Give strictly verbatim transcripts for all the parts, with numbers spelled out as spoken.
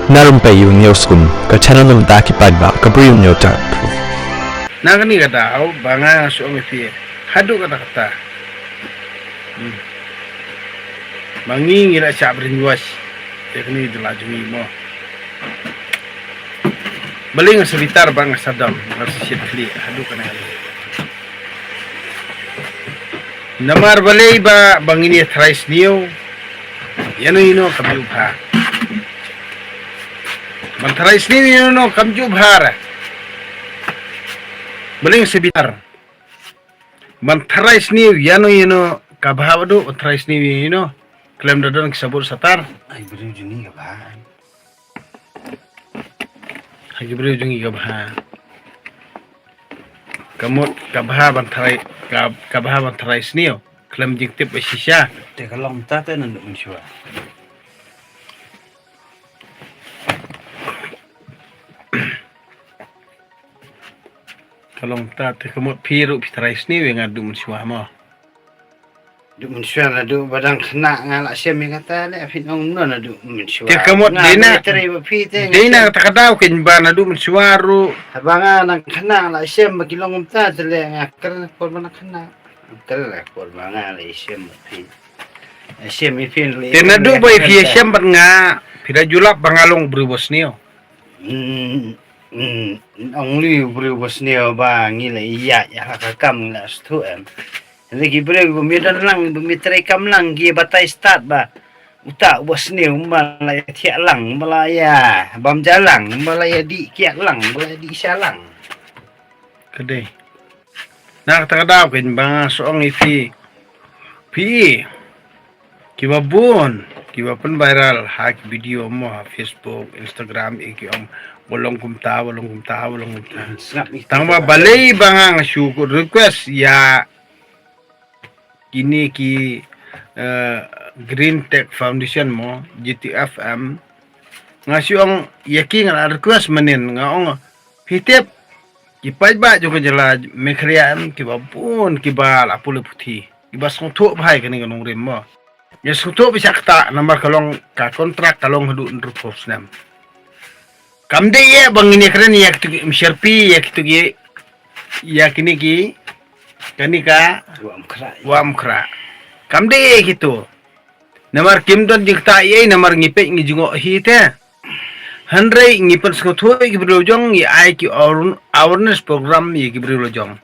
Na Rympei U News Kum, ka channel na bynta ki paidbah, ka briew u hynñiewtrep. Na kane ka daw ba nga shu ong ïa phi haduh katta katta. Hmm. Ba ngi ngi la shah brainwash ïa kane ka jylla jong ngi mo. Balei nga sa bitar ba nga sa dom, nga sa shit khlieh haduh kane ka daw. Namar balei ba, ba ngin ïa tharai sniew ïano ïano kam ju bha. Ban tharai sniew ïano ïano kam ju bha re. Balei nga sa bitar. Ban tharai sniew ïano ïano ka bha bad u, ban tharai sniew ïano ïano. Khlem da don ki sabut satar. Ai, briew jong ngi ka bha. Ha ki briew jong ngi ka bha. Ka mut ka bha ban tharai, ka, ka bha ban tharai sniew. Khlem jingtip ba shisha. Te ka long ta te naduh mynshuwa. Ka long ta te ka mut phi ruh phi tharai sniew ïa nga naduh mynshuwa mo. Naduh mynshuwa naduh ba dang khynnah nga la shem ïa kata leh phin ong kumno naduh mynshuwa. Te ka mut nga dei na, dei na kata ka daw kein ba naduh mynshuwa ruh. Haba nga dang khynnah la shem ba ki long kumta te leh nga kren por ba nga khynnah. Kren la por ba nga la shem ba phi. Shem ïa phi leh. Te naduh ba phi shem bad nga phi da ju lap ba nga long briew ba sniew. Hmm, hmm, ong li briew ba sniew ba ngi la ïa ïa la ka kam ngi la sngewthuh em. Hynrei ki briew ba mi don lang, ba mi trei kam lang, ki batai stad ba uta uba sniew ba la ïa thiah lang, ba la ïa bam ja lang, ba la ïa dih kiad lang, ba la ïa dih sha lang. Ka dei. Na kata ka daw kein ba nga sa ong ïa phi. Phi. Kiba bun, kiba pyn viral ha ki video mo ha Facebook, Instagram, ïa ki ong ba long kumta, ba long kumta, ba long kumta. Tang ba balei ba nga nga shu request ïa kine ki, eh, Green Tech Foundation mo, G T F M. Nga shu ong ïa ki nga la request mynnin, nga ong phi tip ki paidbah jong ka jylla Meghalaya em kiba bun kiba la pule puthi, kiba sngewthuh bha ïa kane ka nongrim mo. Ïa sngewthuh ba shah ktah namar ka long ka kontrak ka long haduh hynriewphew snem. Kam dei ïa ba ngin ïa kren ïa kitu ki msherpi ïa kitu ki ïa kine ki kane ka wam khrah. Wam khrah. Kam dei ïa kitu. Namar kim don jingktah ei namar ngi peit ngi jngoh hi te. Hynrei ngi pynsngewthuh ïa ki briew jong ngi ai ki awareness program ïa ki briew la jong.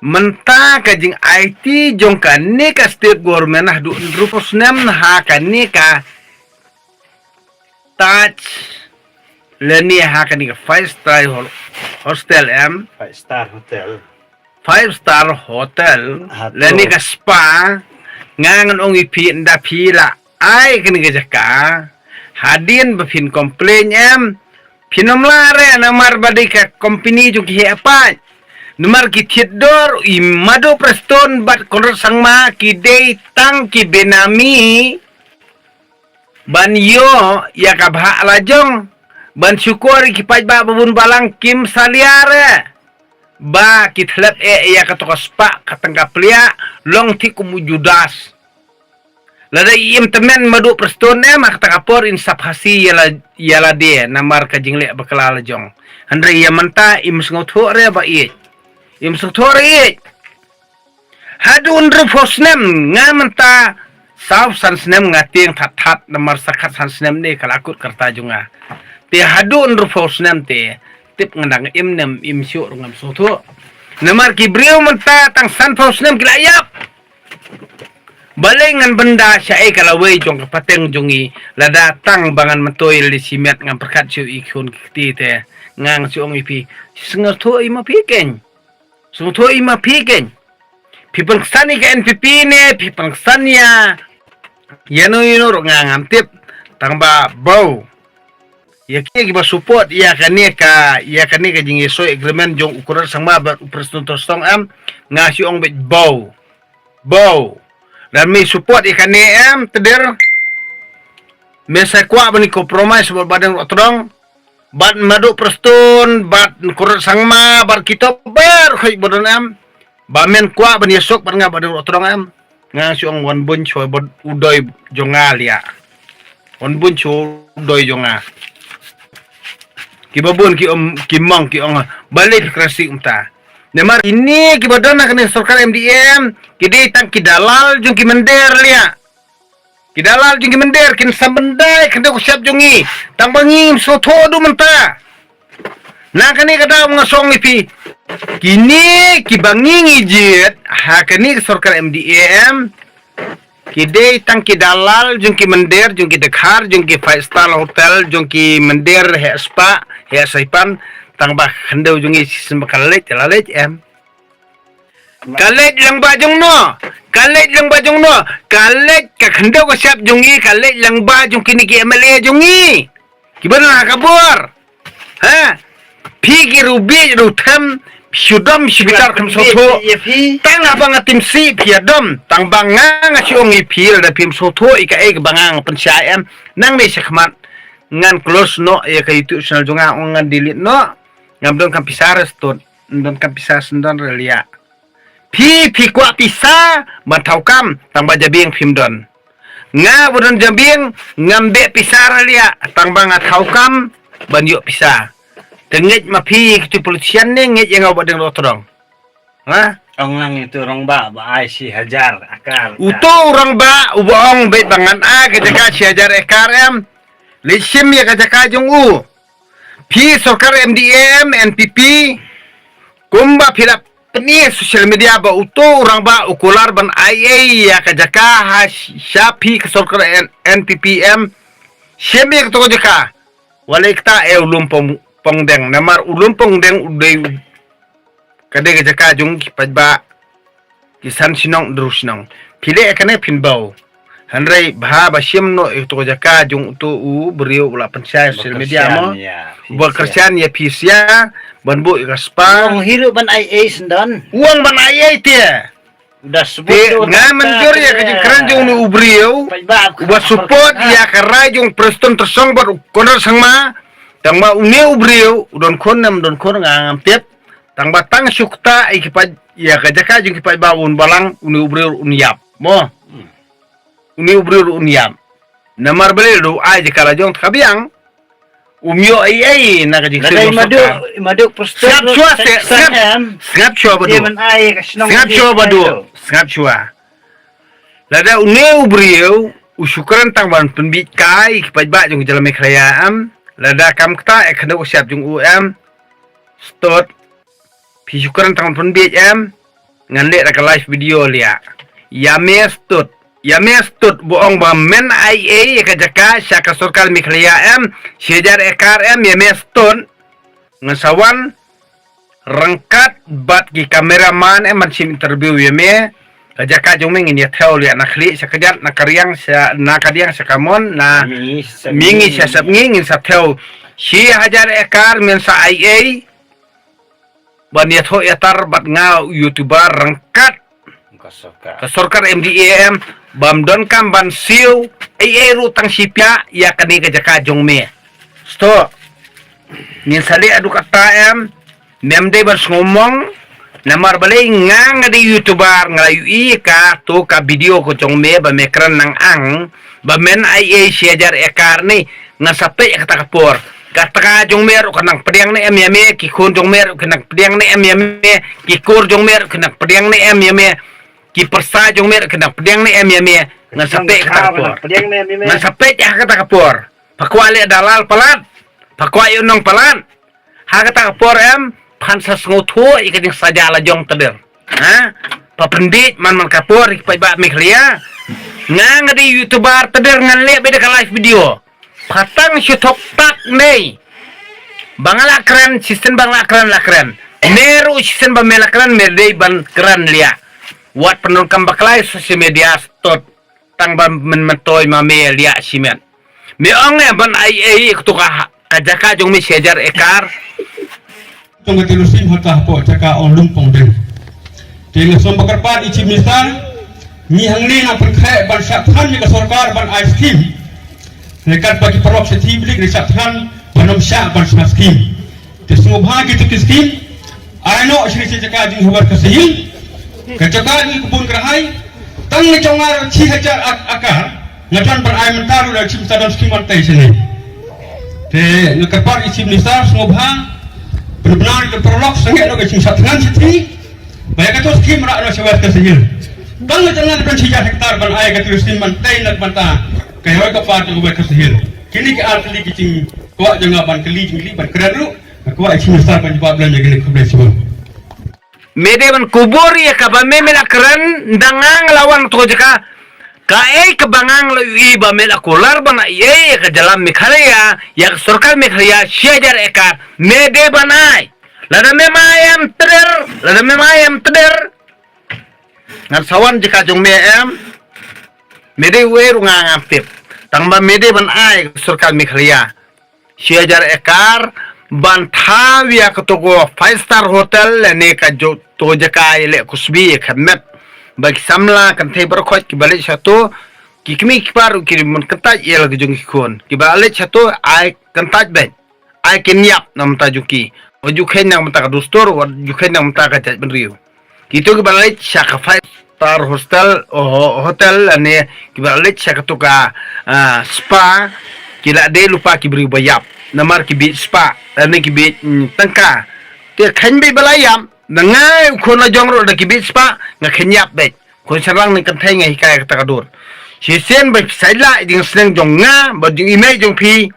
Mynta ka jingaiti jong kane ka state government haduh hynriewphew snem ha kane ka Taj lane ha kane ka five star hostel em. Five star hotel. Five star hotel lane ka spa. Nga ngan ong ïa phi ynda phi la ai kane ka jaka hadien ba phin complain em. Phin ym lah re namar ba dei ka company jong ki heh paid. Namar ki thied dor i Madhu Prestone bad Conrad Sangma ki dei tang ki benami. Ban ïoh ïa ka bhah la jong ban shukor ïa ki paidbah ba bun balang kim salia re. Ba ki thlep eh ïa kato ka spah ka tang ka pliah long thik kum u Judas. Lada im tymmen Madhu Prestone em ha kata ka por in sa phasi ïa la ïa lade namar ka jingleh bakla la jong. Hynrei ïa mynta im sngewthuh re ba ïeit. Im sngewthuh re ïeit. Haduh hynriewphew snem nga mynta saw san snem nga tieng that that namar sa khatsan snem ne ka la kut ka rta jong nga. Te haduh hynriewphew snem te tip nga dang im ne im shuh ruh ngam sngewthuh. Namar ki briew mynta tang sanphew snem ki la ïap. Balei ngan bynda shaei ka lawei jong ka pateng jong ngi lada tang ba ngan myntoi lei shimet ngan pyrkhat shuh ïa ki khun ki kti te. Nga nga shu ong ïa phi sngewthuh ïa ma phi keiñ. Sngewthuh ïa ma phi keiñ. Phi pynksan ïa ka N P P ne phi pynksan ïa ïano ïano ruh nga ngam tip. Tang ba bau ïa ki kiba support ïa kane ka ïa kane ka jingïasoi agreement jong u Conrad Sangma bad u Prestone Tynsong em. Nga shu ong beit bau bau. Lada me support ïa kane em te der me sa kwah ban compromise bad Bah Deng Rohtdong. Bad Madhu Prestone bad Conrad Sangma bad kito baroh khoit ba don em. Ba men kwah ban ïasuk bad nga Bah Deng Rohtdong em. Nga shu ong wan bun shuwa bad u doi jong nga liah. Wan bun shuwa u doi jong nga. Kiba bun ki ong, ki mong ki ong, balei phi kren sih kumta. Namar kine kiba don ha kane sorkar M D A M, ki dei tang ki dalal jong ki mynder liah. Ki dalal jong ki mynder, kin sa mynder khyndew ka shyiap jong ngi. Tang ba ngi ngim sngewthuh haduh mynta. Na kane ka daw nga ong ïa phi, kine kiba ngi ngi jied ha kane ka sorkar M D A M, ki dei tang ki dalal jong ki mynder, jong ki dkhar, jong ki five star hotel, jong ki mynder heh spah, heh saipan. Tang ba khyndew jong ngi shisien ba ka leit, la leit em. Ka leit lyngba jong no, ka leit lyngba jong no, ka leit ka khyndew ka shyiap jong ngi, ka leit lyngba jong kine ki M L A jong ngi. Kiba na ka bor. Ha? Phi ki ruh bieit ruh them, shu dom shu bitar kham sngewthuh. Tang haba nga tim sih phi ïa dom, tang ba nga nga shu ong ïa phi lada phim sngewthuh ïa kaei kaba nga nga pynshai em. Nangne shakhmat ngan close noh ïa ka YouTube channel jong nga, ong ngan delete noh. Ngam don kam pisa re stud, ngam don kam pisa sendon re liah. Phi, phi kwah pisa ban thaw kam, tang ba jabieng phim don. Nga ba don jabieng, ngam beh pisa re liah, tang ba nga thaw kam ban ïoh pisa. Te ngeit ma phi ïa kitu politician ne ngeit ïa nga ba deng doh tdong. Ha? Ong lang ïa utu u rangbah ba ai shi hajar akar. Utu u rangbah uba ong beit ba ngan ai ka jaka shi hajar akar em. Leit shim ïa ka jaka jong u. Phi sorkar M D A M, N P P, kumba phi la pyni ha social media ba utu u rangbah u kular ban ai ei ïa ka jaka ha sha phi ka sorkar N-, N P P M. Shim ïa kato ka jaka. Wat leh kata eh u Lum Pong, Pongdeng. Namar u Lum Pongdeng u dei u, ka dei ka jaka jong ki paidbah ki san shnong hynriew shnong. Phi leh kane phin baw. Hynrei bha ba shim noh ïa kato ka jaka jong utu u briew u la pynshai ha social media mo. Ba kyrshan ïa phi sha ban buh ïa ka spa. Ong hi ruh ban ai ei sendon. Ong ban ai ei te. Te nga mynjur ïa ka jingkren jong une u briew uba support ïa ka rai jong Prestone Tynsong bad u Conrad Sangma. Tang ba une u briew u don khun ne ym don khun nga ngam tip. Tang ba tang shu ktah ïa ki paid, ïa ka jaka jong ki paidbah un balang, une u briew un ïap. Mo. Une u briew un ïap. Namar balei? Lada u ai jaka la jong te ka biang. Um ïoh ei ei na ka jingsiew jong sorkar. Sngap shuwa, sngap shuwa Badu. Sngap shuwa Badu. Sngap shuwa. Lada une u briew u shu kren tang ban pynbiej kai ki paidbah jong ka jylla Meghalaya em. Lada kam ktah ïa ka khyndew ka shyiap jong u em. Stud. Phi shu kren tang pynbiej em. Ngan leh da ka live video liah. Ïa me stud. Ïa me stud ba ong ba men ai ei ïa ka jaka sha ka sorkar Meghalaya em. Shi hajar ekar em, ïa me stud. Ngan sa wan ryngkat bad ki cameraman em ban shim interview ïa me. Ka jaka jong me ngin ïa thew liah na khlieh sha kjat, na ka riang sha, na ka diang sha ka mon, na mihngi sha sepngi ngin sa thew. Shi hajar ekar men sa ai ei. Ban ïathuh ïatar bad nga u YouTuber ryngkat ka sorkar M D A M bym donkam ban siew ei ei ruh tang shi pia ïa kane ka jaka jong me. Stud. Ngin sa leh haduh katta em, mem dei ban sngewmong. Namar balei? Nga nga dei YouTuber, nga la ïohi kato ka video ka jong me ba me kren nang ang ba men ai ei shi hajar ekar ne. Ngan sa peit ïa kata ka por. Ka tnga jong me ruh ka nang pdiang ne em ïa me, ki khun jong me ruh ki nang pdiang ne em ïa me, ki kur jong me ruh ki nang pdiang ne em ïa me, ki pyrsa jong me ruh ki nang pdiang ne em ïa me. Ngan sa peit ïa kata ka por. Ngan sa peit ïa kata ka por. Pha kwah leh dalal palat. Pha kwah ïoh nong palat. Ha kata ka por em, phan sa sngewthuh ïa ka jingsaja la jong tdem. Ha? Pha pynbiej man man ka por ïa ki paidbah Meghalaya. Nga nga dei YouTuber tdem ngan leh beit da ka live video. Pha tang shu thok tak nei. Ba nga la kren, shisien ba nga la kren la kren. Me ruh shisien ba me la kren, me dei ban kren liah. Wat pyndonkam bakla ïa social media stud. Tang ba men myntoi ma me liah shimet. Me ong eh ban ai ei kato ka, ka jaka jong me shi hajar ekar. Tong ka tilusing hata hapoh jaka ong Lumpong Deng. Te nga sngewbha kyrpad ïa Chief Minister, ngi hangne nga pynkhreh ban shah thngan ïa ka sorkar ban ai skim. Ryngkat bad ki paralok sha Thiblik ngi shah thngan ban ym shah ban shna skim. Te sngewbha kito ki skim. Ai noh sha jaka jong Hubert Kasing. Ka jaka jong Kbun Kyrhai. Tang na jong nga shi hajar ak-, akar. Nga don ban ai mynta ruh da Chief Minister don skim ban tei shane. Te nga kyrpad ïa Chief Minister sngewbha pynbna ïa ka paralok sangeh noh ka jingshah thngan shithi ba ïa kato skim rah noh sha West Khasi Hills. Tang ka jinglan ban shi hajar hektar ban ai ka tourist ban tei na ka bynta ka ïa ka par jong ka West Khasi Hills. Kine ki ar tylli ki jingkwah jong nga ban kylli jingkylli ban kren ruh. Nga kwah ïa Chief Minister ban jubab lem ïa kine, khublei shibun. Me dei ban kubur ïa kaba me me la kren, da nga nga la wan to jaka. Kaei kaba nga la ïohi ba me la kular ba nga ïa ka jylla Meghalaya, ïa ka sorkar Meghalaya shi hajar ekar, me dei ban ai. Lada mem ai em tder, lada mem ai em tder. Ngan sa wan jaka jong me em. Me dei uei ruh nga ngam tip. Tang ba me dei ban ai ka sorkar Meghalaya shi hajar ekar ban thaw ïa kato ka five star hotel lane kato ka jaka ïaleh khuslai ïa ka met ba ki samla kynthei baroh khoit kiba leit shato, ki kmie ki kpa ruh ki dei ban kyntait ïa la ka jong ki khun kiba leit shato, ai kyntait beit, ai kynïap na ka bynta jong ki, wat ju kheiñ na ka bynta ka dustur, wat ju kheiñ na ka bynta ka jaitbynriew. Kito kiba leit sha ka five star hostel, oh, hotel lane kiba leit sha kato ka, ah, spa, ki la dei lypa ki briew ba ïap namar ki bit spa lane ki bit, mm, tyngka. Te kheiñ beit ba la ïap, na nga u khun la jong ruh da ki bit spa nga kheiñ ïap beit. Khun shynrang ne kynthei nga hikai kata ka dur. Shisien ba phi sa ïa la ïa ding sneng jong nga bad jong i mei jong phi.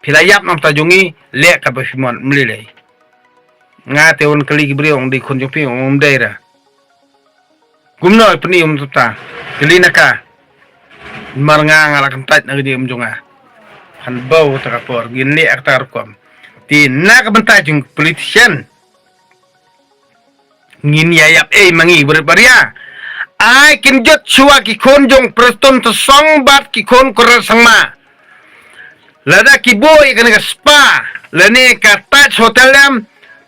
Phi la ïap na ka bynta jong ngi, leh kaba phi mon, ym lei lei. Nga te wan kylli ki briew ong dei khun jong phi, ong ym dei ra. Kumno i pyni um ta. Kylli na ka. Mar nga nga la kyntait na ka jingim jong nga. Han bau ta ka por, ngin leh kata ka rukom. Te na ka bynta jong politician. Ngin ïa ïap ei ma ngi barit baria. Ai kin jot shuwa ki khun jong Prestone Tynsong bad ki khun Conrad Sangma. Lada ki buh ïa kane ka spa lane ka Taj Hotel em,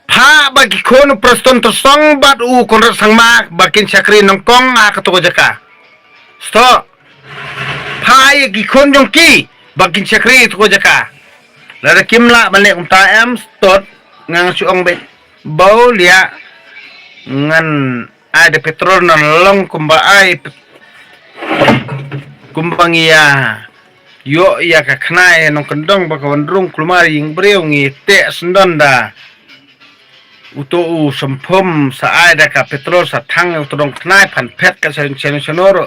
phah ba ki khun Prestone Tynsong bad u Conrad Sangma ba kin shakri nyngkong ha kato ka jaka. Stop. Phah ïa ki khun jong ki ba kin shakri kato ka jaka. Lada kim lah ban leh kumta em, stud, nga nga shu ong beit. Bau liah ngan ai da petrol na long kumba ai pet-, kumba ngi ïa ïoh ïa ka khnai nongkyndong ba ka wan rung kulmar ïing briew ngi teh syndon da. Uto u symphum sa ai da ka petrol sa thang uto dong khnai phan phet ka sen sen sen oro.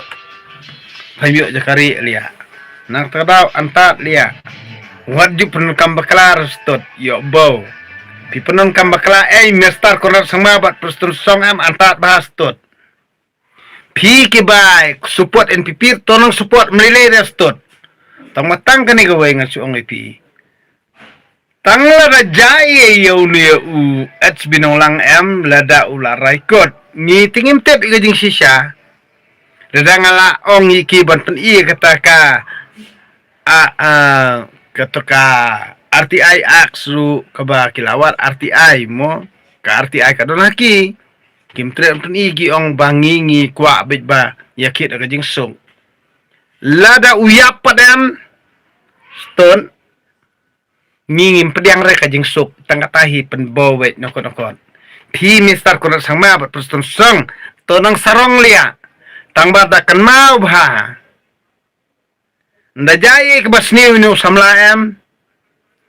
Phan ïoh ja ka ri liah. Nang ta daw antat liah. Wat ju pyndonkam bakla stud ïoh bau. Phi pyndonkam bakla ei Mister Conrad Sangma bad Prestone Tynsong em antat ba stud. Phi ki bai support N P P to nang support mlei lei stud. Tang ma tang kane kawei ngan shu ong ïa phi. Tang lada jia ïa u ne u H B Nonglang em lada u la rai kot. Ngi te ngim tip ïa ka jingshisha. Lada nga la ong ïa ki ban pyni ïa kata ka, a, a, kata ka R T I Act ruh kaba ki la wad R T I mo. Ka R T I ka don ha ki. Kim treh ban pyni ïa ki ong ba ngi ngi kwah beit ba ïa ki da ka jingsuk. Lada u ïap pat em stud. Ngi ngim pdiang re ka jingsuk, tang kata hi pynbor wei nokot nokot. Phi Mister Conrad Sangma bad Prestone Tynsong, to nang sarong liah. Tang ba da kynmaw bha. Nda jia ïa kaba sniew ïa u samla em.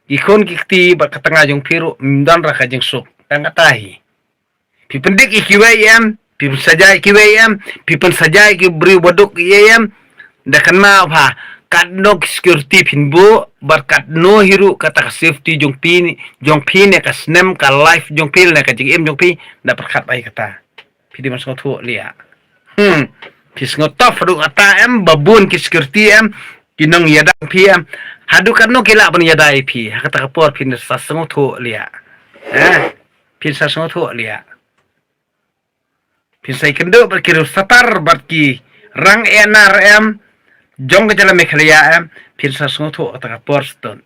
Ki khun ki kti bad ka tnga jong phi ruh, ym don re ka jingsuk, tang kata hi. Phi pyndik ïa kiwei em, phi pynsaja ïa kiwei em, phi pynsaja ïa ki briew ba duk ïa em. Da kynmaw bha, katno ki security phin buh, bad katno hi ruh kata ka safety jong phi, jong phi ne ka snem ka life jong phi ne ka jingim jong phi, da pyrkhat bha ïa kata. Phi dei ban sngewthuh liah. Hmm. Phi sngewthuh haduh kata em, ba bun ki security em, ki nongïada phi em. Haduh katno ki lah ban ïada ïa phi, ha kata ka por phin sa sngewthuh liah. Eh, phin sa sngewthuh liah. Phin sa ïakynduh bad ki riew satar bad ki rang N R M jong ka jylla Meghalaya em, phin sa sngewthuh kata ka por stud.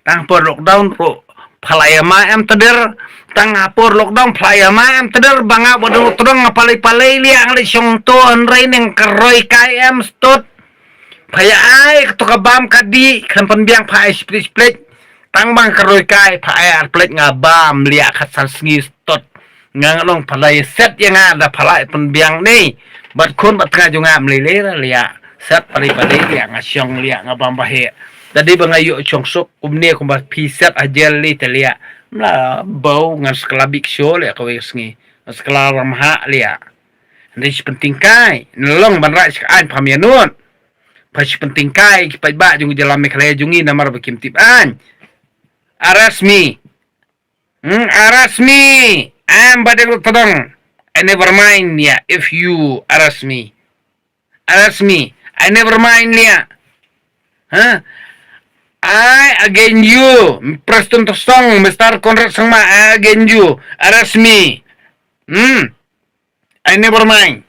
Tang por lockdown ruh pha la ïa ma em tder, tang ha por lockdown pha la ïa ma em tder, ba nga ba dang tdong nga palei palei liah nga leit shong to hynrei neng ka roi kai em stud. Pha ïa ai kato ka bam ka dih khlem pynbiang pha ai split split. Tang bang ka roi kai pha ai ar plate nga bam liah khatsan sngi stud. Nga nga long pha la ïa set ïa nga da pha la ïa pynbiang ni. Bad khun bad tnga jong nga mlei lei ra liah. Set pali pali liah nga shong liah nga bam ba heh. Tadi ba nga ïoh chongsuk kumne kumba phi set ha jel li te liah. Mla bau ngan skla bik sho liah kawei sngi. Ngan skla ramha liah. Hynrei shi pyntingkai. Nalong ban rai shi ka aiñ pham ïanut. Pha shi pyntingkai ki paidbah jong ki jylla Meghalaya jong ngi namar ba kim tip aiñ. Arrest me. Hmm, arrest me. I'm Bah Deng Tadong. I never mind, yeah, if you arrest me. Arrest me. I never mind, yeah. Huh? I against you. Prestone Tynsong, Mister Conrad Sangma, I against you. Arrest me. Hmm. I never mind.